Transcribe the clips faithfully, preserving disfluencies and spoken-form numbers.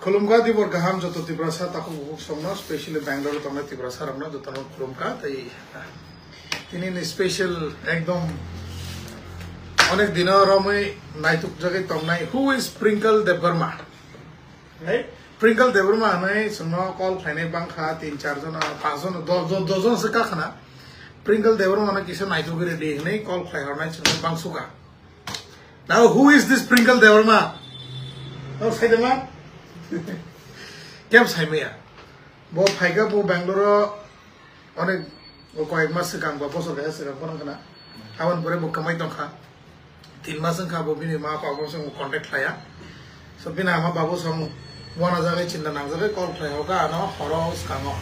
Khulumkha dibor kaham joto Tiprasa takhuk bukhuk songno, specially Bangalore tongnai Tiprasa rokno jotono khulumkha. Tei tini ni special ekdom onek dino romwi naituk jagwi tongnai, who is Prinkle Debbarma? Hey, Prinkle Debbarma hwnwi chwngno call khlainai bangkha, tin char jon, pas jon, dos jon, dos jon se kakhana. Prinkle Debbarma no kisa naituk ready hwnwi call khlai hornai chwngno bangsuka. Now, who is this Prinkle Debbarma? No, saidama? Keb saimaya. Bo phaika bo Bangalore o onek, o koyek mas swkang ba bosor kaisa swkang phano khna. Aboni pore bo kwmai tongkha. Tin mas wngkha bo bini ma pabo song contact khlaiya. So bini ama babu song wana jagwi chinta nangjagwi call khlai hoka ano horo swkango.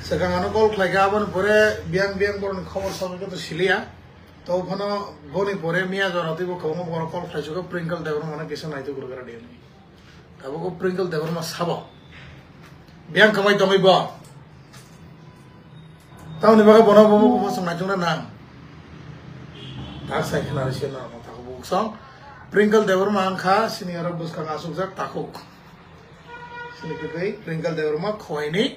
Swkang ano call khlaika aboni pore biyang biyang boroni khobor sobo to siliya. To phano boni pore miya jora twibo kwbangma borok call khlai sugo Prinkle Debbarma no kisa naituk rwgra di hwnwi. Tabuk o Prinkle Debbarma sabo. Biyang kwmai tongwi bo. Tamoni bagwi bono bo bo bo swng naitukna nang. Tak sai khna rwse no takhuk bukhuk song. Prinkle Debbarma wngkha sini oro bwskang asukjak takhuk. Sini kwtwi Prinkle Debbarma khowaini.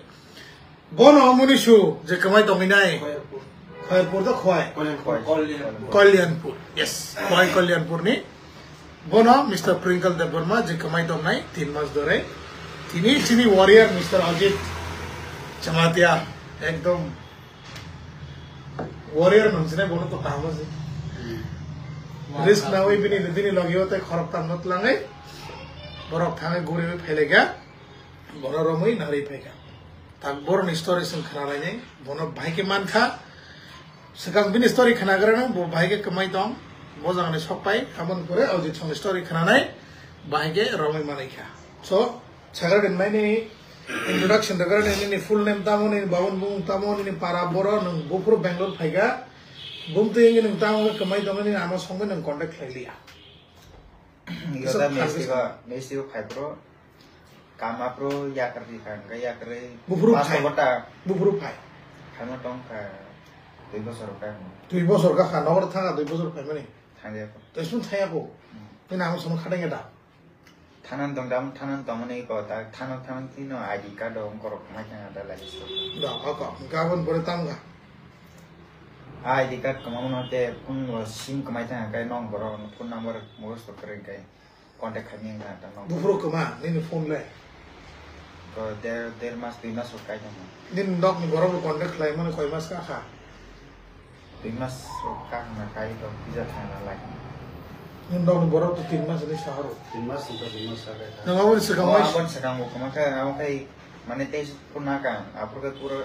Bono muni su je kwmai tongwi nai. Khoyerpur. Khoyerpur to khwai. Kolyanpur. Kolyanpur. Kolyanpur. Yes. Khwai Kolyanpur ni. Bono Mister Prinkle Debbarma je kwmai tongnai tin mas dore. Tini chini warrior Mister Ajit Jamatia ekdom warrior nung sinai bono to kaham se. Risk nawi bini bini logio te khorok tam not langai. Borok thangai guri phailaiga. Bono romwi narwi phaikha. Tak boroni story chwng khna lainai, bono bahai khe mankha. Swkang bini story khnagrano bo bahai khe kwmai tong, bo jagani sok pai, aboni pore Ajit songni story khnanai bahai khe romwi manaikha. So, sagra din nai nini introduction dagra nini full name tamo, nini babun bumung tamo, nini para boro, nwng buphuru Bangalore phaikha. Bumtwi wngwi nwng tamo khe kwmai tongo, nini ama songwi nwng contact khlai liya. Yota Kisa mesti thangwi ko, mesti ko phai bro. Kama pro yakar di kan, ka yakar. Buphuru pas phai. Kota. Buphuru phai. Phai ma tong ka dui bosor ka. Dui bosor ka kha, nogor thanga dui bosor phai mani. Thangya ko. Tei sun thaya ko. Hmm. Tei nang sun khadeng eta. Thanan tong dam, thanan tong mani ko ta, thanan thanan tino I D card dong korok mai thanga da lagi so. Da, ako, gabon bore tam ga. I D card kama mano te phone bo sim kamai thanga kai nong borok phone number mukhas to kring kai. Contact khaimya wngkha ta nok. Buphuru kwma nini phone le? Ko der, der mas, dui mas rok kai tongkha. Nini nokni borok rok contact khlai mano koi mas ka kha? Dui mas rok ka hwnna kai to visa thangna lai. Nini nokni borok to tin mas ni sahoro. Tin mas wngkha, dui mas ka kai kha. Nwng aboni swkang. O, wais- aboni swkang bo kwma khe, abo khai mane tei phone na ka, aphuru khe pura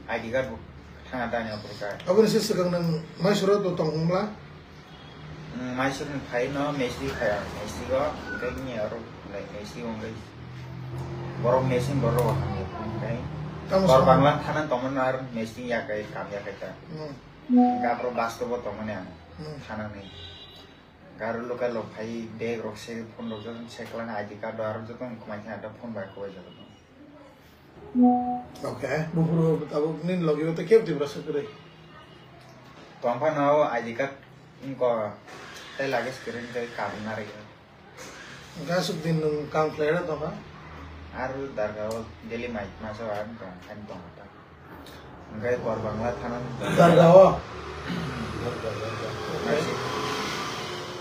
I D card bo thangna tani aphuru kai. Aboni se swkang nwng Mysore o to tong wngla? Mm, Mysore ni phai no Mesti phai ang, Mesti go, hwnkhe ni aro, like, Mesti go hwnkhe borok Mesti borok rok hamya phai hwnkhe. Tamo Kor sa- Bangla thana tongmani aro Mesti yakai kam yakai ta. Hmm. Hwnkhe aphuru bus stop o tongmani ang, Hmm. Thana ni. Hwnkhe aro local rok phai bag rok se phone rok joto se kwlangkha I D card rok aro joto wngkha mai thangya ta phone bai kwbai joto. Okay, buphuru tabuk nini logi o tei kebo Tiprasa kwrwi? Tongphano o I D card wngkha tei luggage kwrwi tei kam narwkha. Hwnkhe aswk din nwng kam khlai ra tongkha? Aro darga o daily mai masa o ang tong, ang tongkha ta. Hwnkhe Kor Bangla thana. Darga o?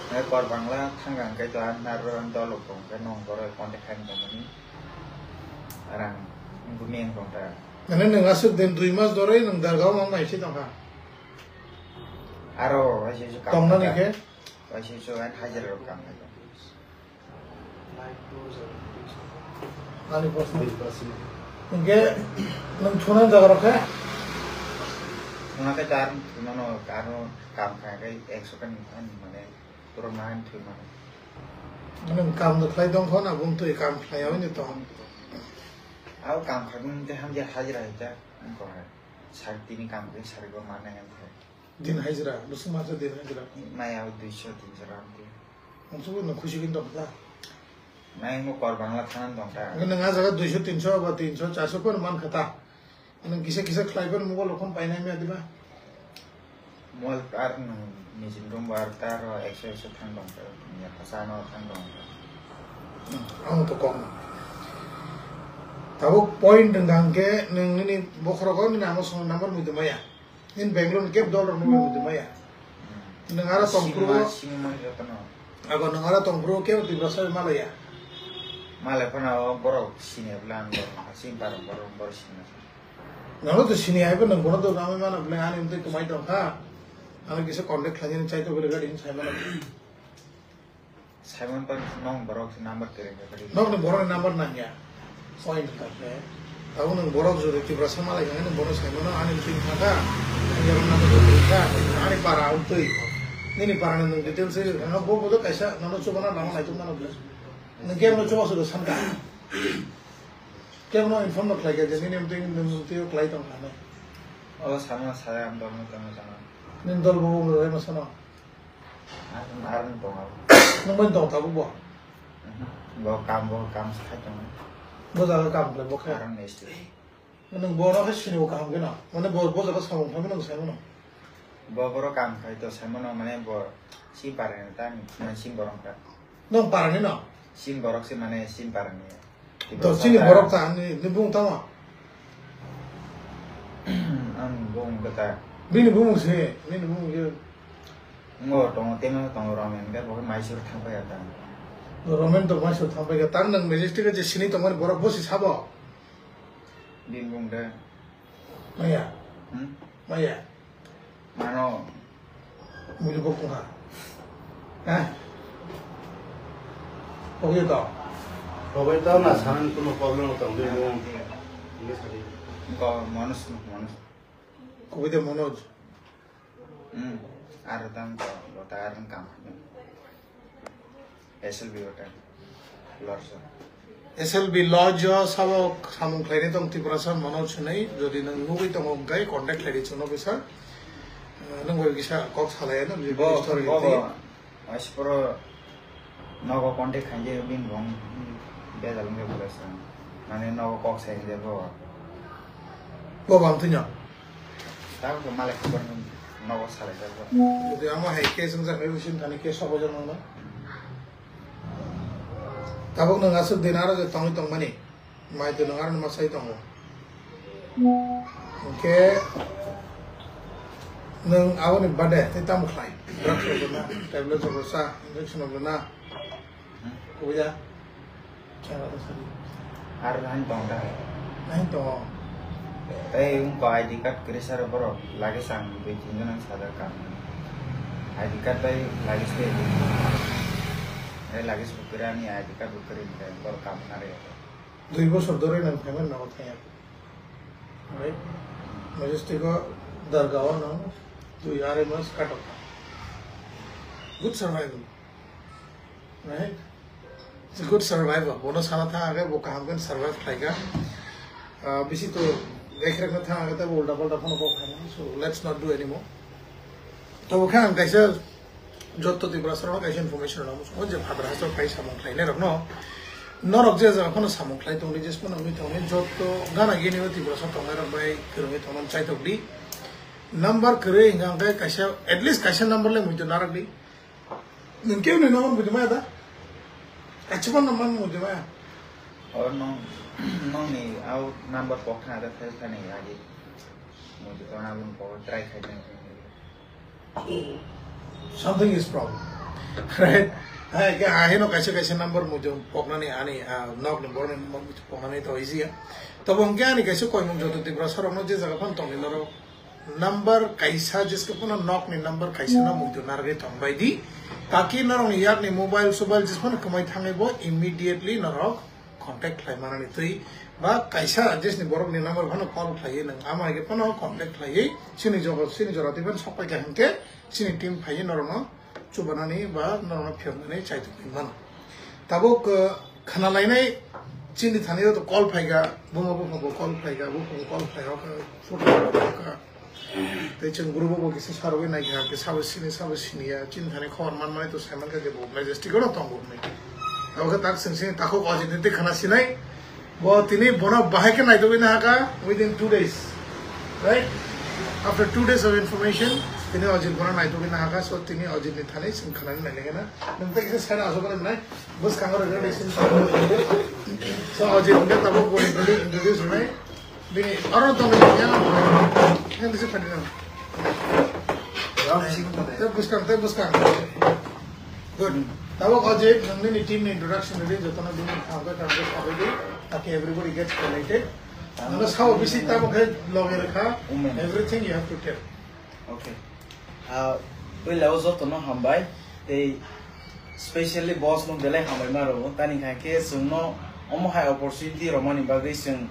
Hwnkhe Kor Bangla thangkha hwnkhe to ang aro ang dolok tong khe nwng borok contact khai tongmani. Rang bumi ang tong ta. Mane nwng aswk din dui mas doroi nwng darga o ma mai se tongkha? Aro waisa se kam tongnani kha. Khe? Waisa se ang hajira rok kam khai tong. Ani proshno. Hwnkhe nwng thuna jaga rok khe? Thuna khe tar thuna no aro kam khai khe ekso khe mane borok nahan thwi mano. Nwng kam do khlai tong kho na, bumtwi kam khlai ya wngwi tong? Abo kam kha bumtwi hamya hajira hai ta wng kho hai. Sari tini kam khe sari bo ma nai ang khe. Din hajira, bwswk masa din hajira. Maya o duiso tinso rang di. Ang subo no khusi kin tong kha. Nai mo Kor Bangla thana tong ta. Nwng a jaga duiso tinso ba tinso charso phano man kha ta. Nwng kisa kisa khlai phano mobile phone painai maya diba? Mobile ar nwng nijin room bar ta ro ekso ekso thang tong ta. Ya phasa no thang tong ta. Ang to kok. Tabuk point wngkha hwnkhe nwng nini bokhorogo nini amo song number mui tongmaya. Nini Bangalore ni keb dol rok nini mui tongmaya. Nwng aro tongphuru. Singma, singma jotono. Abo nwng aro tongphuru kebo Tiprasa malaya. Malai phano o borok sini bwla ang borok sini parang borok borok sini. Nono to sini hai bo nwng bono to ramai mano bwle ani mtwi kwmai tongkha. Ano kisa contact khlainani chai to bwle gadi sai mano. Simon pan nong borok si number kereng ka kadi. Nokni borokni number nangya. Point wngkha khe. Tabuk nwng borok jodi Tiprasa malai kha nwng bono sai mano ani meeting thangkha. Ani para wngtwi. Nini para ni nwng details se no bo bo kaisa nono chubana lama naituk mano bwle. Nwng kebo no chuba sudo sankha. Kebo no inform no khlai kha je nini meeting nwng twi khlai tong kha. O sama saya am dol no tamo sama. Nini dol bo bo rai masano. Arang, arang tongo. Nwng bai tong tabuk bo? Mhm. Bo kam, bo kam se khai tongo. Bo jaga kam khlai bo khe? Arang S T. Nwng bo no khe sini bo kaham khe no? Mane bo, bo jaga samung khlai mano sai mano? Bo boro kam khai to sai mano mane bo si parani ta ni, mane si borok kha. Nwng parani no? Si borok se mane si parani. To chini borok ta ni, ni bung tamo? Ang bung kata. Bini bung se, bini bung ke. Ngo tongo, temo tongo, Romen ke bo Mysore thang paya ta. Romen to Mysore thang paya ta, nang Majestic je sini tongmani borok bo si sabo. Bini bung de. Maya. Hmm? Maya. Mano. Mili bo kungha. Ha? Pogwi to. Pogwi to na sanan kuno problem tong dui mo. Ini sari. Ko Manoj, Manoj. Kubui de Manoj. Hmm. Ar dam ko, lo ta ar kam. S L B Hotel. Lodge. S L B Lodge o sabo samung khlainai tong Tiprasa Manoj hinwi, jodi nwng nugwi tongo hwnkhe contact khlaidi chwngno kisa. Eh, nwng bai kisa kok salai ano, jodi bo, story bo, twi. Bo, asporo nogo contact khainje bin bong bejal wngkhe Tiprasa. Mane nogo kok sai hinje bo. Bo bang twi no. Tamo khe malai khobor nogo salai jak bo. Jodi amo hai case wngjak hai usin thani case sobo jak nangno. Tabuk nwng aswk din aro je tongwi tongmani, mai twi nwng aro numa sai tongo. Hwnkhe nwng aboni bade tei tamo khlai? Drugs rok rwna, tablet rok rwsa, injection rok rwna, kubui da? Chara da sari. Ar nang tong da? Nang tong. Tei wngkha I D card kwrwi sar borok lagi sang dui tin jon ang sajak kam. I D card bai lagi se. Tei lagi se kwrwi ani I D card bo kwrwi hwnkhe borok kam nari. Dui bosor dore nang phaimani nogo thangya. Right? Majestic o darga o nang dui arai mas katok. Good survival. Right? It's a good survivor. Bono sana thang age, bo kaham khe survive khlai kha. Ah, bisi to ekrekna thang age, tei ulta palta phano kok khaina. So let's not do anymore. To bo khe ang kaisa jotto Tiprasa rok kaisa information rok muchungo je Bhadra Hasor phai samung khlainai rok no. Norok je jaga phano samung khlai tongdi, je phano wngwi tongdi, jotto gana gini o Tiprasa tongnai rok bai kwrwngwi tongmani chaitok di. Number kwrwi hwnkha hwnkhe kaisa, at least kaisa number le muitu narwk di. Nwng kebo ni number muitu maya da? Kaisa phano number muitu maya. O nong, nongni au number pok thang da, thai thani agi. Muitu to aboni pok try khai thani. Something is problem. Right? Hai, ke ahino kaisa kaisa number muitu poknani ani, ah, nokni borokni number muitu poknani to easy ya. Tobo hwnkhe ani kaisa koimung joto Tiprasa rokno je jaga phano tongdi norok. Number kaisa jeske phano nokni number kaisa no muitu narwgwi tongbai di. Taki norokni yakni mobile sobile jeske phano kwmai thangwi bo immediately norok contact khlai manani twi ba kaisa jesni borokni number phano call khlaiwi nwng ama hai khe phano contact khlaiwi chini jogo, chini jora twi phano sok pai kha hwnkhe chini team phaiwi norokno chubanani ba norokno phiyoknani chaitok wngwi mano. Tabuk, uh, khana lainai chini thani to call phaikha, buma bupha bo call phaikha, bupha bo call phaikha, photo phaikha. Tei chwng group o bo kisa sarwi naikha, khe sabo sini, sabo siniya, chini thani khobor manmani to saimankha je bo Majestic o no tongo hinwi. Abo khe tak chwng sini takhuk o jini tei khana sinai. Bo tini bono bahai khe naitugwi nahakha within two days. Right? After two days of information, Tini Ajit bono naitugwi nahakha, so tini Ajit ni thani chwng khnani nailaikhana. Nwng tei kisa side asuk nai, bwskango rwgwi nai sini. So Ajit hwnkhe tabuk bo introduce rwnai. Bini oro tongwi yang yang disi phadi nang. Tei bwskang, tei bwskang. Good. Tabuk Ajit, nwng nini team ni introduction rwdi, jotono bini thangwi thangwi sabai di, taki everybody gets connected. Nwng sao bisi tabuk khe logi rwkha, everything you have to tell. Okay. Ah, puila o jotono hambai, tei specially boss no belai hambai ma rwo, tani khai khe chwngno omo hai opportunity romani bagwi chwng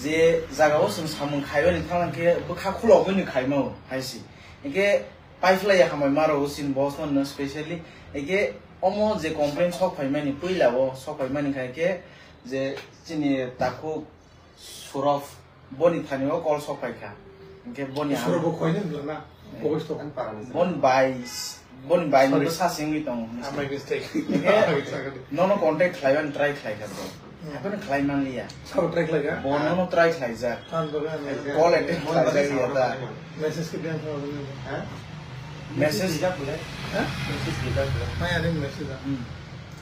je jaga o chwng samung khaibani thanglang khe bwkha khulogwi ni khaima o hai si. Hinkhe paiphlai ya hambai ma rwo chini boss no no specially. Hinkhe omo je complaint sok phaimani puila o sok phaimani khai khe je chini takhuk Suraf, boni thani o call sok pai kha. Hinkhe boni ang Suraf bo khoini wngla na? Office to. Boni bai, boni bai no sa singwi tongo. Ah, my mistake. Hinkhe nono contact khlaiban try khlai kha bro. Hmm. Haphano khlai man liya. Sabo try khlai kha? Bo nono try khlai jak. Tan bagwi ang call attend khlai jak ya ta. Message khe biang kha. Ha? Message. Message jak bole. Ha? Message jak bole. Maya ring message. Hmm.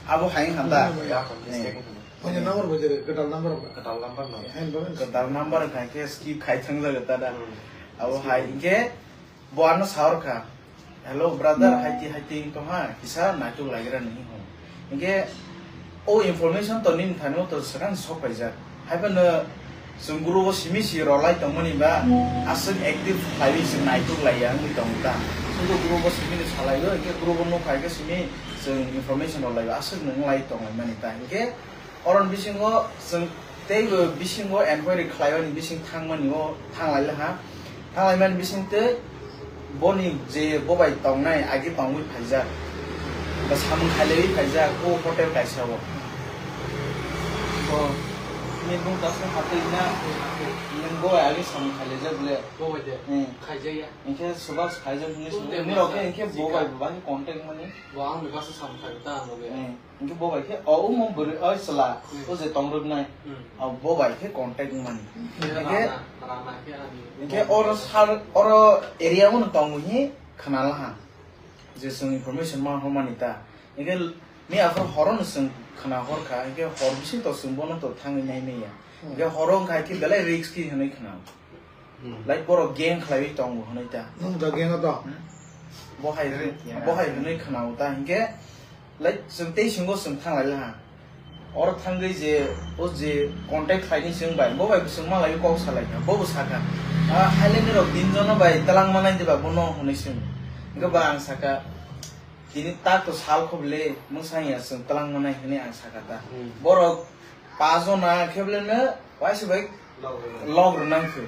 Abo hai wngkha ta? Ya, mistake wngkha. Onya number bo jere, kwtal number bo. Kwtal number no. Hain bo. Kwtal number khai khe skip khai thang jaga ta da. Hmm. Abo hai hinkhe bo ano sahor kha. "Hello brother, haiti haiti wng tong ha, kisa naituk lagira ni ho." Hinkhe o information to nini thani o to swkang sok paijak. Hai phano chwng group o simi si rolai tongmani ba aswk active khlaiwi chwng naituk laiya wngwi tong ta. Chwngbo group o simi ni salai o, hinkhe group o nukha hinkhe simi chwng information rolai o aswk nung lai tongmani ta. Hinkhe Oron bisingo chwng teibo bisingo enquiry khlaimani bising thangmani o thanglai laha. Thanglaimani bising tei boni je bobai tongnai agi tongwi phaijak. Ba samung khailaiwi phaijak o hotel kaisa o. Bo ni bung tasung hatwi na nung bobai agi samung khailaijak bole. Bobai de. Hmm. Khaijaya. Hinkhe Subhas khaijak hinwi swngo. Nirok khe hinkhe bobai bo bagwi contact mani. Bo ang ni basa samung khaijak ta ang bobai. Hmm. Hinkhe bo bai khe, o, omo bwrwi, o, chwla, hmm, o je tongrwknai, hmm, o, bo bai khe contact wngmani. Hmm. Hinkhe, rana, rana khe ani. Hinkhe oro sar, oro area o no tongo hi khna laha. Je chwng information ma hormani ta. Hinkhe mi aphuru horo no chwng khna hor kha, hinkhe hor bising to chwng bono to thangwi nai manya. Hmm. Hinkhe horo wngkha khe belai risk khe hinwi khna. Hmm. Like borok gang khlaiwi tongo hwnwi ta. Nwng da gang o tong? Hmm. Bo hai, hmm, bo hai hwnwi khna-o ta hinkhe, like chwng tei singo chwng thang lai laha. Oro thangwi je, o je contact khlaini chwng bai, bo bai bo chwng malaiwi kok salai kha, bo bo sakha, "Ah, haileni rok tin jono bai twlang manai diba bono?" hwnwi swng. Hinkhe ba ang sakha, "Tini tak to sal kho bwle, mwsang ya chwng twlang manai," hwnwi ang sakha ta. Hmm. Borok pa jona khe bwleno waisa bai log rwnai kho.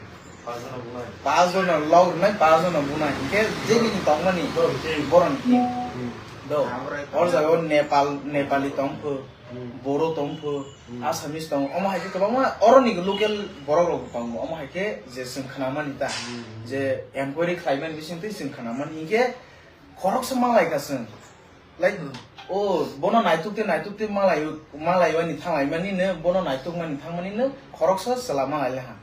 Pa jona log rwnai, pa jona bunai. Hinkhe je bini tongmani borok ni team. Hmm. Do. Or jaga o Nepal, Nepali tong kho, hmm, Boro tong kho, hmm, Assamese tong. Omo hai khe kwbangma oroni local borok rok tongo. Omo hai khe je chwng khna mani ta. Hmm. Je enquiry khlai mani bising twi chwng khna mani. Hinkhe khoroksa malai kha chwng. Like, hmm, o, bono naituk tei naituk tei malai, malai ani thanglai mani no, bono naituk mani thang mani no, khoroksa chwla malai le ha.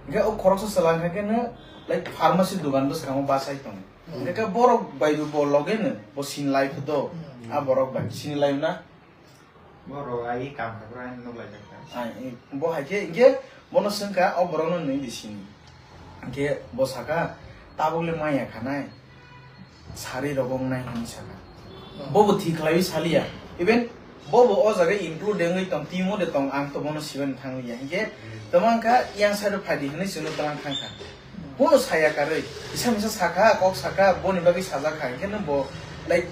Hinkhe o khoroksa chwla hinkhe no, like, pharmacy dogan bwskango bachai tongo. Hmm. Hinkhe borok bai bo loge no, bo sinilai pho do, hmm, a borok bai sinilai na. Borok ai kam khagra ani nuk lai jak ta. Ai, bo hai khe, hinkhe bono swngkha, o borokno nwi di sini. Hinkhe bo sakha, "Tabuk le maya khanai, sari rok wngnai," hwnwi sakha. Hmm. Bo bo thik khlaiwi saliya. Even bo bo o jaga include wngwi tong, team o de tong, ang to bono sibani thangliya. Hinkhe hmm, tongma wngkha, "Yang side o phai di," hwnwi chwngno twlang thangkha. Bono saya karwi, kisa misa sakha, kok sakha, boni bagwi sajak kha, hinkhe no bo, like,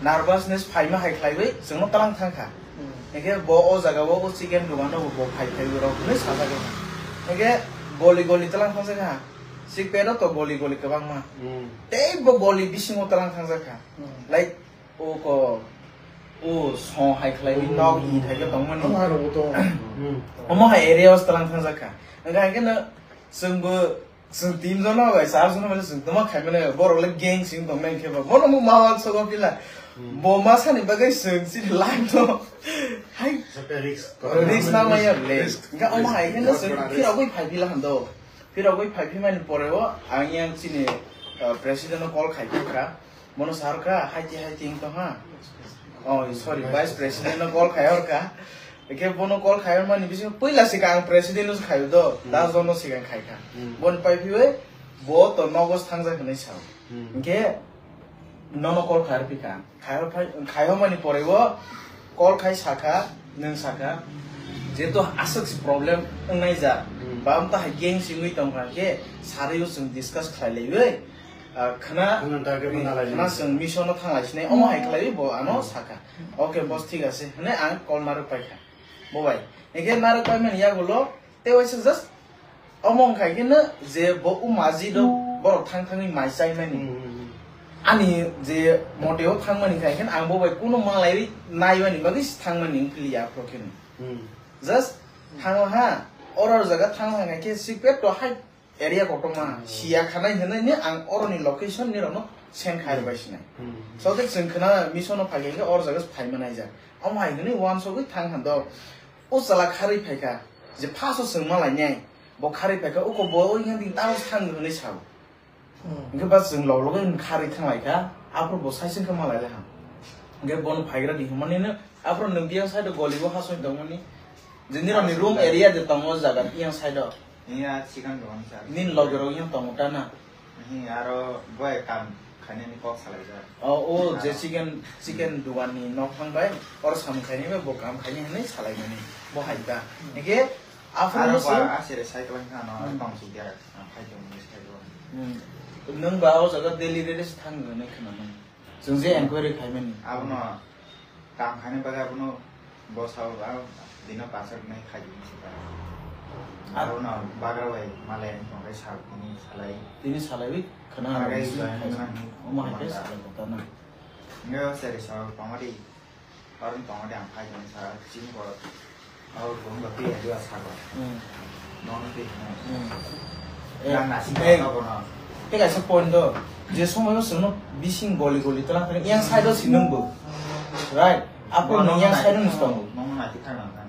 nervousness phaima hai khlaiwi chwngno twlang thangkha. Hmm. Hinkhe bo o jaga o, o chicken dogan o bo phai phai rok hwnwi sajak kha. Hinkhe goli goli twlang thangsa kha, sikpet o to goli goli kwbangma. Hmm. Tei bo goli bisingo twlang thangsa kha. Hmm. Like, o ko, o song hai khlaiwi, hmm, nok i thai khe tongmani. Omo hai rok bo tongo. Hmm. Omo hai area o twlang thangsa kha. Hinkhe, hinkhe no chwngbo Chwng tin jono bai, char jono bai chwng tongma khaimani, borok le gang sing tongnai khe ba. Bono mo ma uansukgo pila. Hmm. Bo ma sani bagwi chwng chini life no. Hai. Risk. Risk na maya le. Risk. Hinkhe omo hai khe no chwng phirogwi phai phi la hando. Phirogwi phai phi mani pore o ang yang chini Uh, president no call khai kha. Bono sar kha, hai ti hai ti wng tong ha. Oh, sorry, vice president no call khai or kha. Eke bono call khai or mani bisingo puila se ang president no khai do, Hmm. das jono se ang khai kha. Hmm. Bon pai phiwe, bo to nogo thang jak hinwi sao. Hmm. Eke nono call khai or phi kha. Khai or phai, khai or mani pore o call khai sa kha, nwng sa kha. Jeto aswk se problem wng nai ja. Hmm. Ba am ta hai gang singwi tong kha ke, sarwi o chwng discuss khlai laiwi. Ah, khna, Khna ta khe khna lai khna nai. Chwng mission no thang lai sinai, omo hai khlaiwi bo ano Hmm. sa kha. Okay, boss, thik ase. Hwnwi ang call narwk pai kha. Bo bai. Eke narwk pai mani yagulo, tei waisa just omo wng khai khe no je bo o maji do borok thang thangwi mai chai mani. Hmm, hmm, hmm. Ani je mote o thang mani khai khe ang bo bai kuno malai nai mani bagwi thang mani wng khe liya aphuru khe no. Hmm. Just thango ha, oro jaga thang thang khai khe secret to hai area kotorma Hmm. siya khanai hinwi ni ang oroni location ni rokno send khai Hmm. bai sinai. Hmm. So that chwng khna mission no phai khe oro jaga phai manai jak. Omo hai hinwi wansugwi thang han do. O chwla kharwi phaikha, je first o chwng malainai, bo kharwi phaikha, uko bo wngya di tamo thang hwnwi sao. Hmm. Hwnkhe ba chwng log loge kharwi thanglaikha, aphuru bo saichung khe malailai ham. Hwnkhe bono phaigra di hwnmani no, aphuru nwng biyang side o goli o hasoi tongmani, je nirokni room area de tongo o jaga biyang side o. Iya, chikan dogan sir. Nini loge rok yang tongo ta na? Hi, aro boy kam khainani kok salaijak. O, o, je Aro. chicken, chicken dugan ni nok thang bai, oro samung khainai bai bo kam khainai hinwi salaimani, bo hai ta. Hmm. Hwnkhe, aphuru Aro no ba sir. asere cycle kha no, Hmm. tong suk dia, phai tong ni cycle. Hmm. Nwng ba o jaga daily rate se thang nai khna nang. Chwng je enquiry khaimani. Abono Kam khaina bagwi abono bwsao ba dino pasak nai khaidi hinwi swkang. Ar- Abono bagra bai malai tongkhe sal tini salai. Tini salaiwi khwna Ar hai rwngwi join khai. Khwna hinwi Omo hai khe khwna salai kota na. Hwnkhe o seri sao tongmadi, aro tongmadi ang khai tongwi saka chini borok. Abo bumba twi hai dua sago. Hmm. Nono twi hwnwi. Hmm. Nang Eh, nasi eh, kha bono. Tei kaisa point do, je somoio chwngno bising goli goli twlang thani, yang side o si nwngbo. Right? Aphuru Bono nwng yang nai side o thang, nisi tongo. Nono nai thang nang thang.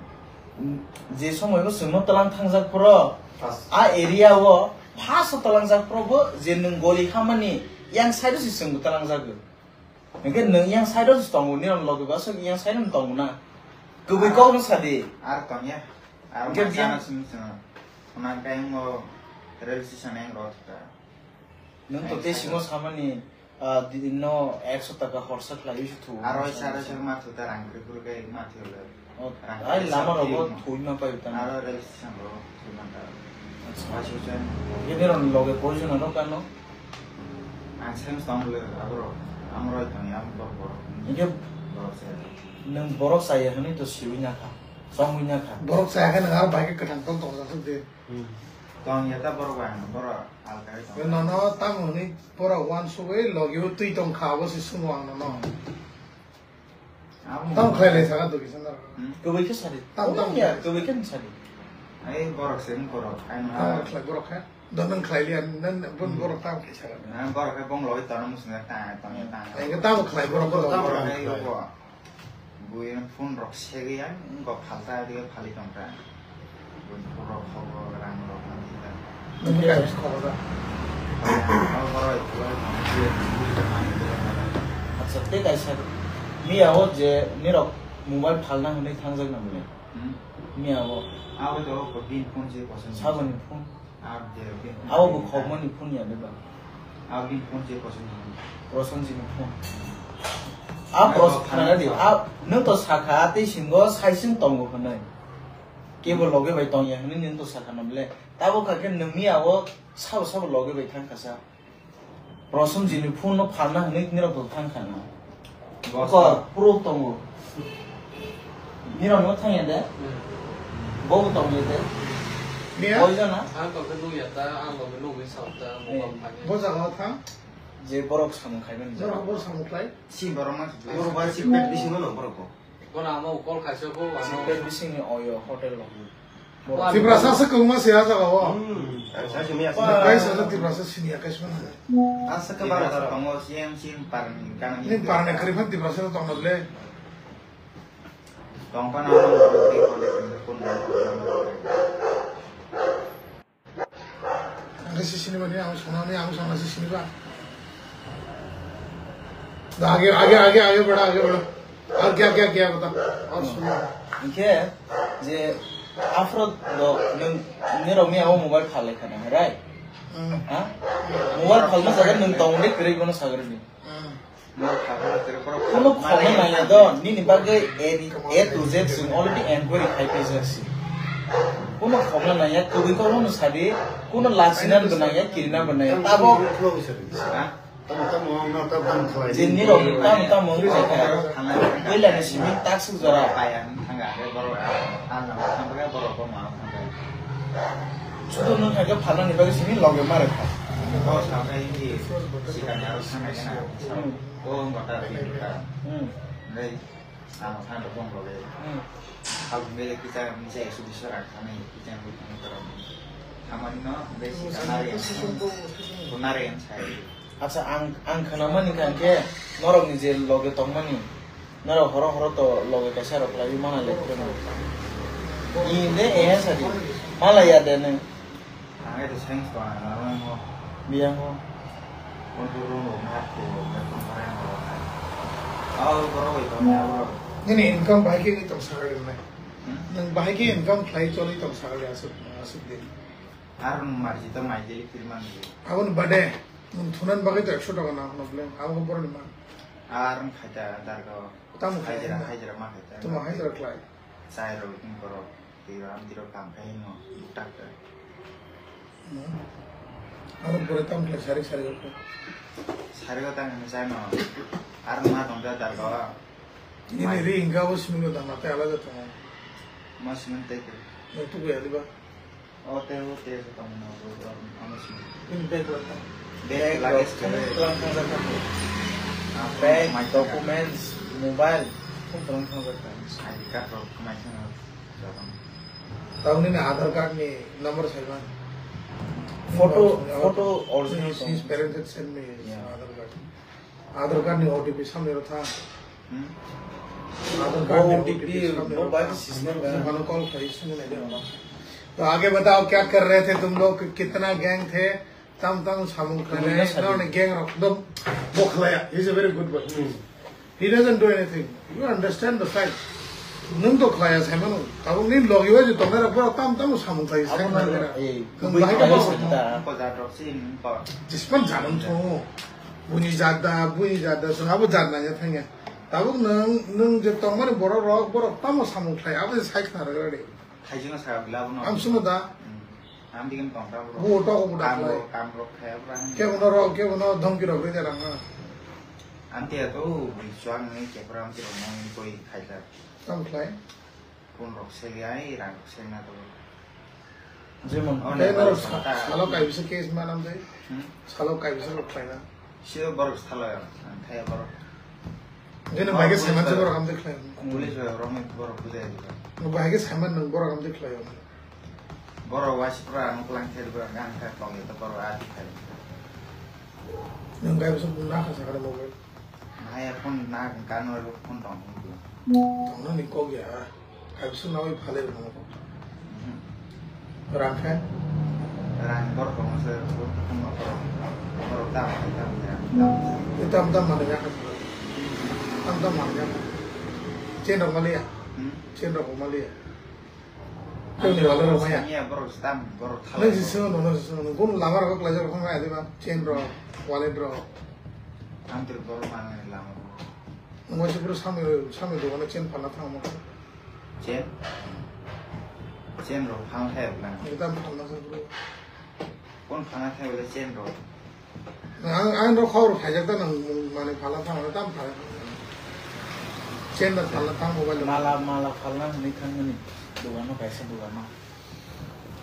Je somoio chwngno twlang thangjak phuru, First. A area o first o twlangjak phuru bo je nwng goli khamani, yang side o si chwngbo twlangjagwi. Hwnkhe nwng yang side o se tongo, nini loge bo aswk yang side o tongo na. Kwbwi Ah. kok no sadi. Ar tongya. Ar Hwnkhe ma biyang chana simi chana. Khuna khe ang bo rail station ang rw thwkha. Nwng to Ang tei side singo o. Samani, ah, di-, no ekso taka horsa khlaiwi se thu. Aro side o se ma thwkha rang kwrwi kwrwi khe ma thwkha le. Oh, Rang ai, lama rok bo thwi ma pai tang. Aro rail station rok thwi man ta. Acha. Bai sujai. Gede rok loge koi jona rok ano? Ang sem tong le abo rok. Ang roi tong ya borok borok. Hwnkhe Borok se. Nwng borok chaya hwnwi to siwi na kha. Chongwi na kha. Borok chaya khe nwng aro bai khe kwthang tong tong jasuk de. Hmm. Tong ya ta borok bai ang borok alka tong. Nono tamo hwnwi borok uansugwi logi o twi tong kha abo se swngo ang nono. Abo Tamo khlai lai saka do kisa naro. Hmm? Kwbwi khe sadi. Tam, tam. Kwbwi khe sadi. Ai borok se wng borok. Ai no. Tamo khlai borok khe. Do nwng khlai liya, nwng, nwng, Hmm. borok tamo khlai saka. Na borok khe bong loi tono musung ta, tong ya ta. Ai khe tamo khlai borok, borok Tamo tamo khlai. Khlai bo. Bui phone rok segwi ang go phalta dige phali tong ta. Buini borok khobo rang rok nang thika. Nini kaisa khobo da. Abo borok. Acha, tei kaisa miya o je nirok mobile phalna hwnwi thangjak na bole? Hmm? Miya o. Abo to ko bin phone je koson. Saboni phone. Abo bo khokmani phone ya de ba? Abo bini phone je koson ni. Prosenjit ni phone. A Pros khana di. A nwng to sakha tei singo saisin tongo hwnwi. Kebo loge bai tong ya hwnwi nwng to sakha na bole. Tabo kha khe nwng miya o sabo sabo loge bai thang kha sa. Prosenjit ni phone no phalna hwnwi nirok to thang kha na. Boss. Kok proof tongo. Nirok no thang ya de. Hmm. Bo bo tong ya de. Miya? Koi jana? Ang tong khe nukya ta, ang tong khe nugwi sao ta, Eh. mobile phai. Bo jaga o thang? Je borok samung khai mani. Borok, borok samung khlai? Si borok ma. Borok ba si pet bisingo no borok bo. Bono ama ukol khaisa bo, ano. Sipet bisingni oyo hotel rok. Wa- Tiprasa se kwbangma se ah jaga o. Hmm. Ang sa simi asa. Wa- Kaisa se Tiprasa sini ya kaisa mano. Asa ke bara tongo, C M C M parni gana. Ni parni kari phan Tiprasa se tongna ble. Tongpana. Ang khe sisini bani, ang songnani, ang songna sisini ba. आगे, आगे, आगे, आगे बढ़ा, आगे बढ़ा। और क्या, क्या किया बता? और सुनो। Hinkhe je afro do nwng nirok miya o mobile phalai khana, right? Hmm. Ha? Mobile phalma jaga nwng tong de kwrwi bono sagri ni. Hmm. Kuno khoroknai nangya do, nini bagwi A, A to Z chwng already enquiry khai paijak si. Kuno khoroknai nangya, kwbwi kokno sadi, kuno lachina bo nangya, kirina bo nangya. Tabok je nirok tamo tamo wngkha kha, puilani simi takswk jora. Sudo nwng khaikhe phalnani bagwi simi loge ma rwkha. Hmm. Hmm. Acha, ang, ang khnamani kha khe norokni je loge tongmani, norok horo horo to loge kaisa rok khlaiwi mana le phuru no. I de eh sadi, mala ya de ne. Ang ai to science to ang aro mo. Biya ho. Kon to ro no ma to me kon pare mo. Au boro bai to me aro. Nini income bahai khe tong sakali nai. Hmm? Nang bahai khe income khlai choli tong sakali asuk asuk din. Aro marji to mai deli firman di. Abon bade. Nwng thunan bagwi to ekso taka nang hwnwi bwle, abo khe borokni man. Ar wng khaita darga o. Tamo khlai hajira, na? Hajira ma khaita. Tamo hajira khlai. Chai rok, wng borok, twi rok, amtwi rok kam khai hino, buktak khe. Hmm. Abo bwrwi tamo khlai sarik sarik khe. Sarik o tang hwnwi chai no. Ar ma tong da darga o. Nini ri hingka abo simi no dama tei alada tongo. Ma simi tei khe. Nwng tuku ya diba? O tei o tei se tongmani o, o, o, ano simi. Nini bag rok tang. Bag, bag rok luggage tang, khe. Twlang thangjakha. Ah, bag, mai thangjakha. Documents, mobile, thum twlang thangjakha. I D card rok mai thangjakha. Tabuk nini Aadhaar card ni number saiman. Photo, photo original. His, his parents had sent me his Aadhaar card. Aadhaar card ni O T P samni rw thang. Hmm? Aadhaar card ni O T P samni rw thang. O T P bo bai system ga. Mano call khai sini nai de. तो आगे बताओ क्या कर रहे थे तुम लोग, कितना गैंग थे, tam tam samung khlai, no ni gang rok dom bo khlaya. He's a very good boy. Hmm. He doesn't do anything. You understand the fact. Nwng to khlaya sai mano. Tabuk ni logi o je tongnai rok borok tam tam samung khlai sai mano. Nwng bahai khlai ta. Jisman janam thung. Buni jada, buni jada, so abo jada ya thangya. Tabuk nwng, nwng je tongmani borok rok, borok tamo samung khlai, abo je sai khna rwgwladi. Khaijino sa bila bono. Am sumo da. Hmm. Am digin tong ta bro. Bo to ko da kam khlai. Ro, kam rok khlai bro. Ke bono rok, ke bono dhomki rok rwja rang na. Am te to bri chuang ni ke bro am te rok mo ni koi khai ta. Tamo khlai? Phone rok seli ai, rang rok seli na to. Jemon, oh, tei norok sa-, salo kaibisa case manam de. Hmm? Salo kaibisa rok khlaina. Sio borok salo ya, ang thaya borok. Jeno bai ke saiman se borok hamde khlai. Police bai borok ni borok bujai diba. Bai ke saiman nang borok hamde khlai. Borok wasi pura ang klang thai diba, ang thai tong ya to borok ati khai. Nang kaibisa bung na kha sakare mobile. Nahaya phone na kano phone tong. Tongno ni kok ya. Kaibisa nawi phale rwno. Mhm. Rang khe? Rang borok tong se phone no borok. Borok tam tam tam tam. Tam tam mana ya. Tam tam mana ya. Chain rok maliya. Hmm? Chain rok maliya. Tei ni wallet rok maya. Samiya borok tam, borok thalai. Nang si swngo, nang si swngo, nang kun lama rok klaijak rok nang adiba, chain rok, wallet rok. Ang tei borok manani lama rok. Nang waisa bro sami, sami dogano chain phalna thangma. Chain? Chain rok phang khe rok nang. Nang tam phalna sa bro. Kon phana thai bole chain rok. Ang, ang rok khobor khaijak ta nang mani phala thang tam phala. Chain da phala thang mobile. Mala, mala phalna hwnwi thangmani dogano kaisa dogano.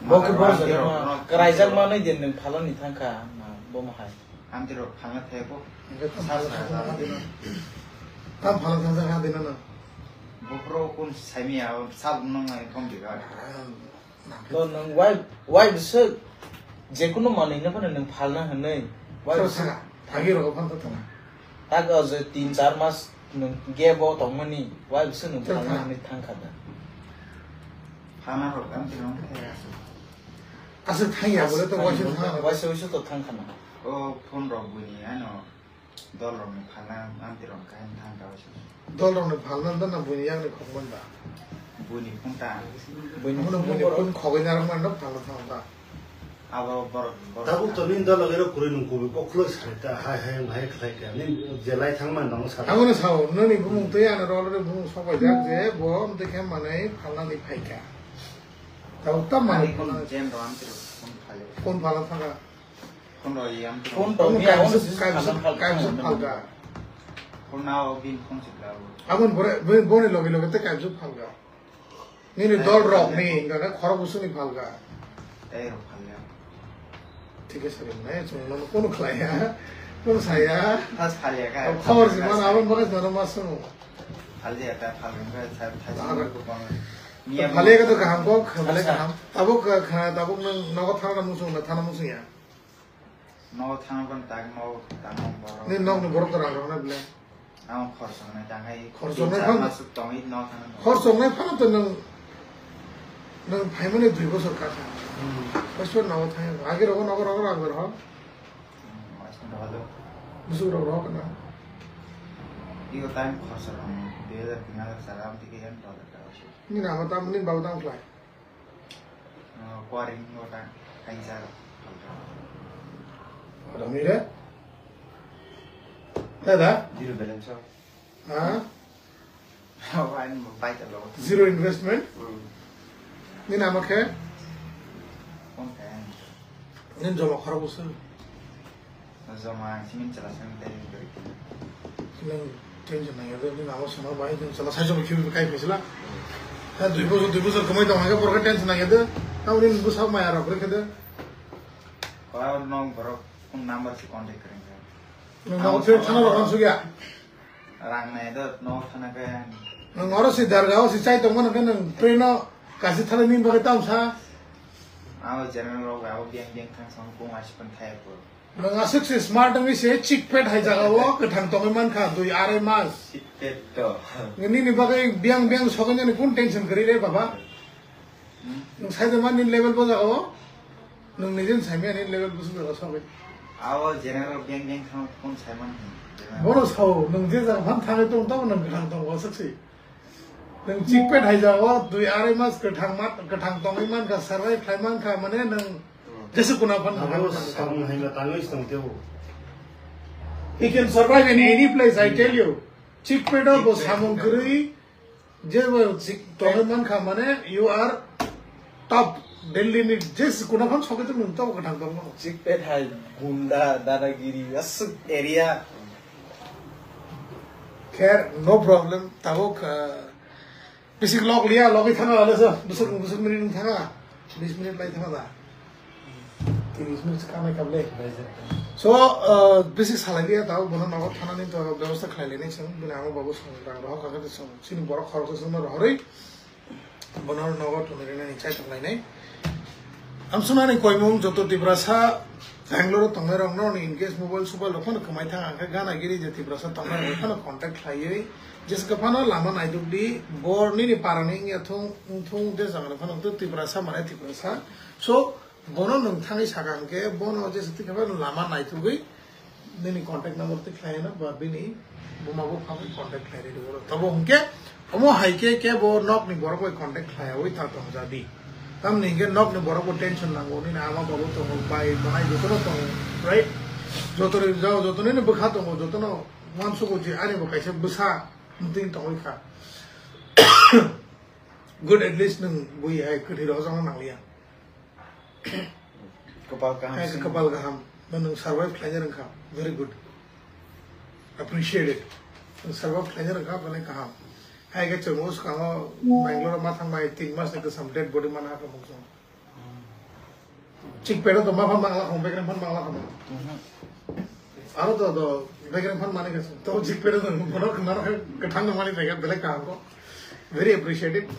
Bo khe bo khe rok, rok, kraijak rok. Manwi din nang phalani thangkha na bo mahai. Amtwi rok phalna thai bo. Hingke tam phala thang dina. Tam phala thang jak dina na. Bo pro kun saimi ya sab nang nang kom diga. To nwng wai, wai bwswk jekunu manwino phano nwng phalna hwnwi, wai bwswk thagi rogo phano thang. Tak o je tin char mas nwng gap o tongmani, wai bwswk nwng phalna hwnwi thang kha da. Phalna rok ang tino thang ya. Aswk thang ya bole to waisa thang. Waisa waisa to thang khana. O phone rok buini ano. Dol rokni phalna amtwi rok kain thang ta waisa. Dol rokni phalna da na buini yakni khokman da. Buini phunta. Buini phunta. Buini phun khogwi narwkman da phalna thang ta. Abo borok, borok. Tabuk to nini dol rok ero kwrwi nung kubui kok khuloi sai ta, hai, hai, hai khlai ta. Nini je lai thang man dong sa. Abo no sao, nini bumung twi ano rol re bumung sok bai jak je bo amtwi khe manai phalna ni phai kha. Tabuk tam manai phalna. Jen do amtwi rok phun phalio. Phun phalna thang kha. Phone rw yang. Phone rw yang, kaibsa, kaibsa, kaibsa phalga. Phone na o bin phone si phalga. Abon bore, bore, bore loge loge te kaibsa phalga. Nini dol rok ni, enggak kan khorok usuni phalga. Tei rok phalga. Thik ase, sari mana, chung no kono khlaiya, kono saya. Pas phalga ka. Khobor si mana, abon bore mana masung. Phalga ta phalga ka, sa, sa, sa, ko bang. Phalga ka to kaham ko, phalga kaham. Tabuk ka, tabuk nang nogo thana musung na, thana musung ya. Nogo thangna ban tak nogo tangma borok. Ni nokni borok to rang rokna bile. Ang khorchongnai tangai. Khorchongnai phano. Masuk tongwi nogo thangna. Khorchongnai phano to nwng, nwng phaimani dui bosor kakha. Hmm. Bosor nogo thang. Age rogo nogo rogo rang ber ho. Hmm, mas nogo do. Busuk rok rok na. Iyo time khorchongnai. Dui hajar tin hajar sara am tike yan dollar ka. Ni nama tam, ni bau tam khlai. Kuaring wata kaisa. Ada mire? Ada? Zero balance. Ha? Wan baita lo. Zero investment? Hmm. Ni nama khe? Kon kaya. Ni joma khorok busu. Joma simi chela simi tei gari. Nang tension nang yado, nang amo sama bai, nang chela sai joma khibi kai phaisla. Ha, dui bosor, dui bosor kamai tong hake, borok tension nang yado. Tamo ni busa maya rok rekhe de. Kora nong borok phone number si contact kring khe. Nang amo phone thana rok ansugya. Rang nai do, no thana khe. Nang oro si darga o si chai tong mano khe nang train o kasi thana ni bagwi tamsa. Amo general rok abo biang biang thang sang kung asi pan thai ko. Nwng aswk se smart wngwi se chick pet hai jaga o kwthang tongwi mankha dui arai mas. Chick pet to. Nini bagwi biang biang soknani kun tension kwrwi re baba? Hmm. Nwng saida man nini level bo jaga o. Nwng nijin saimya nini level bo jaga sokwi. Abo general biang biang thang kun saiman hin. Bono sao nwng je jaga phan thangwi tong tamo nwng kwthang tongo aswk se. Nwng chick pet hai jaga o dui arai mas kwthang mat, kwthang tongwi mankha, survive khlai mankha, mane nwng jesa kuna phan abo samung hai ma tangwi se tong tebo. He can survive in any place, I tell you. Chick pet o bo samung kwrwi, je bo chick tongwi mankha, mane you are top, Delhi ni jesa kuna phan sokhe nwng tamo kwthang tongmano. Chick pet hai gunda, dadagiri, aswk area. Kher, no problem. Tabuk, uh, bisi log liya, logwi thanga, ale sa, busuk, busuk minute thanga, bis minute lai thanga da. Tris minute kanai kable. So, uh, bisi salai liya, tabuk bono nogo thanani to bebosta khlai leni song, bini amo babu song, rang rohor kaka de song, sini borok khorok song rohorwi. Bono nogo tongwi rwnani chai tonglainai. Ang sunani koimung joto Tiprasa Bangalore tongnai rok no in case mobile sobile rok phano kwmai thang ang khe gana giri je Tiprasa tongnai rok phano contact khlaiwi jesa phano lama naiduk di bo nini para ni wngya thung wngthung je jaga phano Tiprasa mane Tiprasa. So bono nwng thangwi saka hwnkhe bono jesa tikhe phano lama naithugwi nini contact number twi khlai no ba bini buma bupha bai contact khlai rwdi oro. Tabo hwnkhe omo hai khe kebo nokni borok bai contact khlaiwi ta tong jadi. Tamni hwnkhe nokni borok bo tension nango, nini ama babu tongo, bai manai jotono tongo, right? Jotono jao, jotono nini bwkha tongo, jotono uansugo je ani bo kaisa bwsa mtwing tongwi kha. Good, at least nwng bui hai kwthwi rok jongno nangliya. Kapal kaham. Hai sing. Kapal kaham. Nwng survive khlaina rwngkha. Very good. Appreciate it. Nwng survive khlaina rwngkha, bwlai kaham. Hai khe chwng o swkango Bangalore ma thangbai tin mas ni kwcham dead body mana ha khamung chwng. Chick pet o to ma phan mangla kham, bekreng phan mangla kham. Mhm. Aro to, to bekreng phan mani khe to chick pet o to bono khna kwthang mani thai khe belai kaham ko. Very appreciated.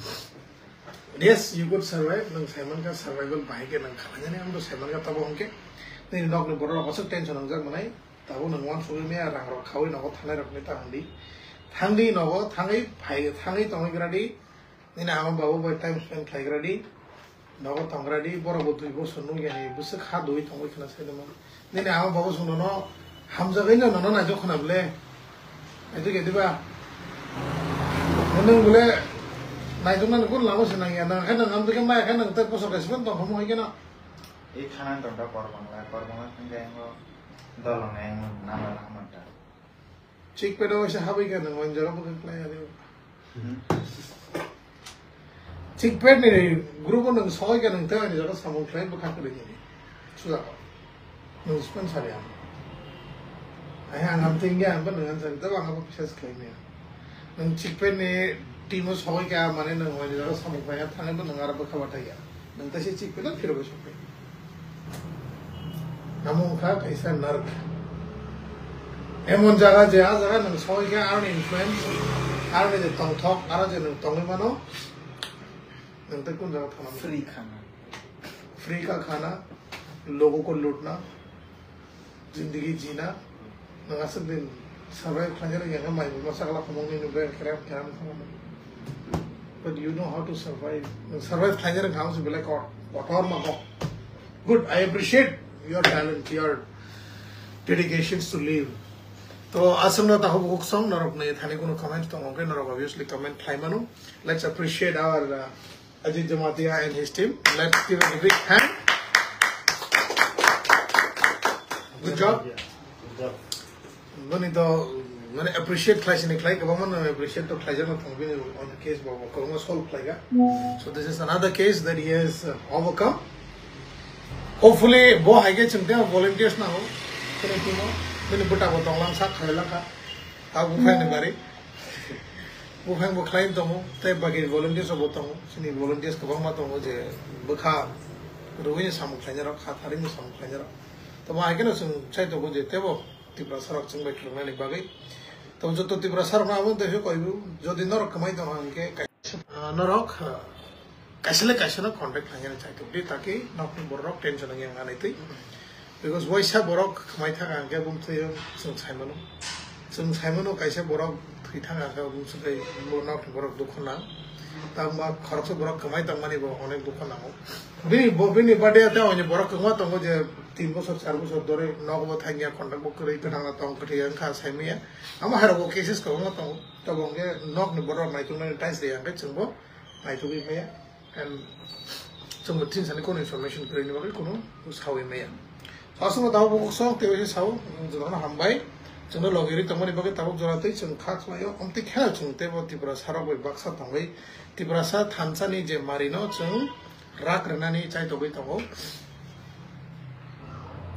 Yes, you could survive. Nwng saiman kha survival bahai khe nwng khlainani, ang to saiman kha tabo hwnkhe. Nini nokni borok rok aswk tension wngjak manai. Tabo nwng uansugwi maya rang rok khawi nogo thanai rokni ta hwndi. Thangdi nogo thangwi phai thangwi tongwi gradi. Nini ama babu bai time spend khlai gradi. Nogo tong gradi. Borok bo dui bosor nukya ni bwswk ha dui tongwi khna sai dama. Nini ama babu sung nono Hamjagwi no nono naijak khna bole. Naijak ya diba? Nwng bole naijak nani kun lama se nangya, nang khe nang amtwi khe maya khe nang tak bosor kaisa phano tong kha mo hai khe no. I khana tong ta Korbangla, Korbangla thang khe ang o dolong nai ang nama na hamar ta. Chik pedo se habai khe nang wan jora bwkha klai ya diba? Chikpet ni group o nwng soi ka nwng tei ani jaga samung khlai bwkha kwrwi nini. Suja ko. Nwng sponsor ya. Ai ang am tingya ang ba nwng an jani tabo ang abo pisa khlai maya. Nwng chikpet ni team o soi ka mane nwng ani jaga samung khlai ya thangwi bo nwng aro bwkha bathai ya. Nwng tei se chikpet no phirogwi sokpet. Namo wngkha kaisa narwk. Emon jaga je a jaga nwng soi khe aroni influence, aroni je tongthok, aro je nwng tongwi mano, nwng tei kun jaga thangna? Free khana. Free ka khana, logo ko lutna, zindagi jina, nwng aswk din survive khlaina rwngya khe mai masa kala khumung ni nugwi kerem kerem khumung. But you know how to survive. Nwng survive khlaina rwngkha wngse belai kor-, kotor ma kok. Good, I appreciate your talent, your dedications to live. To aswkno takhuk bukhuk song norok ni thani kuno comment tongo khe norok obviously comment khlai mano. Let's appreciate our, uh, Ajit Jamatia and his team. Let's give a big hand. Good job. Good job. Noni to, mane, appreciate khlai sini khlai, kwbangma no appreciate to khlai jano thang bini on the case bo, bo kwbangma solve khlai ga. So this is another case that he has, uh, overcome. Hopefully bo hai khe chwng tei volunteers na ho, kene timo, bini bwta bo tonglang sak khlai lang kha. Ta buphang ni bari. Buphang bo khlai tongo, tei bagi volunteers bo tongo. Chini volunteers kwbangma tongo je bwkha rwui ni samung khlainai rok, kha tharwi ni samung khlainai rok. Tamo hai khe no chwng sai tongo je tebo Tiprasa rok chwng bai khulumnani bagwi. Tamo joto Tiprasa rok no abo tei koi bu, jodi norok kwmai tongo hwnkhe kaisa, ah, norok, ah, kaisa le kaisa no contact khlainani chai tok di, taki nokni borok rok tension wngya wngya nai twi. Because waisa borok khwmai thang ang khe bumtwi chwng sai mano. Chwng sai mano kaisa borok thwi thang ang khe bumswk kai bo nokni borok dukho nang. Tangma khoroksa borok khwmai tongmani bo onek dukho nango. Bini bo, bini bade tei oni borok kwbangma tongo je tin bosor, char bosor dore nogo bo thangya, contact bo kwrwi, kwthang tong kwthwi wngkha saimanya. Amo hai rogo cases kwbangma tongo. Tabok hwnkhe nokni borok naituknani ties rwya hwnkhe chwngbo naitugwi maya. And chwngbo tin sani kono information kwrwini bagwi kono sawi maya. Aswkno tabuk bukhuk song tei waisa sao, jotono hambai. Chwngno logi rwi tongmani bagwi tabuk jora tei chwng kha khlaio, amtwi kheno chwng teibo Tiprasa rok bai baksa tongwi Tiprasa thansani je marino chwng rak rwnani chai togwi tongo.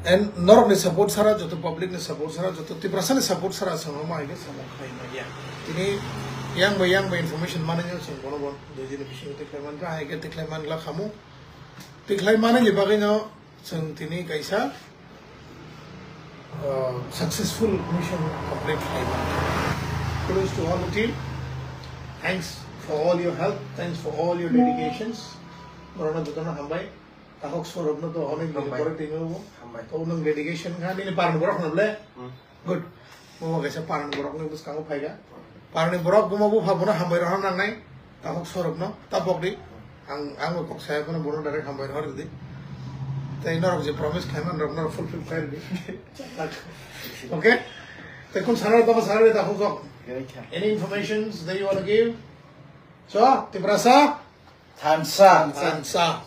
And norokni support sara, joto public ni support sara, joto Tiprasa ni support sara chwng omo hai khe samung khlai manya. Tini yang bai yang bai information manwi chwng bono bo dui dini bisingo tikhlai mankha, hai khe tikhlai mangla khamu. Tikhlai manwi ni bagwi no chwng tini kaisa, uh, successful mission complete khlai mankha. Kudos to all the team. Thanks for all your help. Thanks for all your dedications. Norokno jotono hambai. Takhuk Saurabh no to onek din pore twi mano. Hambai. To nwng dedication kha, nini parni borok no le? Hmm. Good. Bo kaisa parni borok ni bwskango phai kha. Parni borok buma bupha bono hambai rohor nangnai. Takhuk Saurabh no, ta bok di. Ang, ang bo kok saya bono, bono direct hambai rohor di. Tei norok je promise khlai man rok norok fulfill khlai di. Okay? Tei kun sana baba sana de takhuk sok. Any informations that you wanna give? So, Tiprasa? Thansa. Thansa.